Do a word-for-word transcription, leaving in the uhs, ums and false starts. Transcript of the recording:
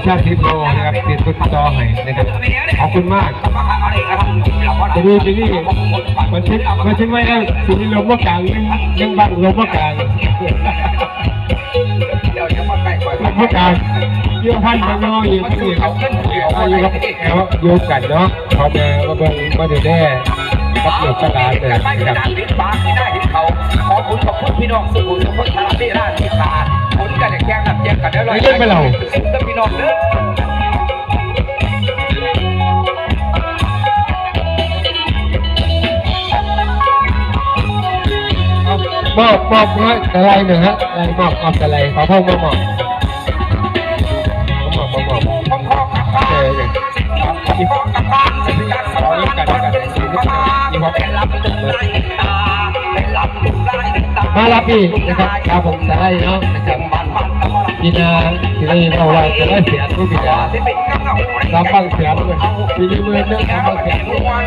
ชาติสิบโลนะครับติดต้นต่อให้นะครับขอบคุณมากจะดีจะดีมันถึงมันถึงไม่ได้สิริลมว่ากลางยังยังบังลมว่ากลาง เดี๋ยวจะมาไกลกว่า ลมว่ากลางเยี่ยมพันธุ์มันน้อยอยู่ที่นี่ครับเอาอยู่ครับแล้วอยู่กันเนาะพอมามาเบิ่งมาดูแน่ครับหลวงตลาดเลยนะครับ ขอบคุณขอบคุณพี่น้องสุขุมสุขคนทาราเบราที่ตาผลกันแข่งนับแข่งกันแล้วลอย ไม่เล่นไปเรา กับพี่น้องเด้อ มอบมอบมอบอะไรหนึ่งฮะอะไรมอบมอบอะไรขอพ่อมอบมอบมอบมอบมอบเอออย่างเอาเรื่องกันกันมีมอบมารับอีกนะครับครับผมจะได้เนาะนะครับพี่นาที่ได้เล่าว่าจะได้เสียงผู้พิการรับฟังเสียงด้วยมีเรื่องเรื่องรับฟังเสียงด้วย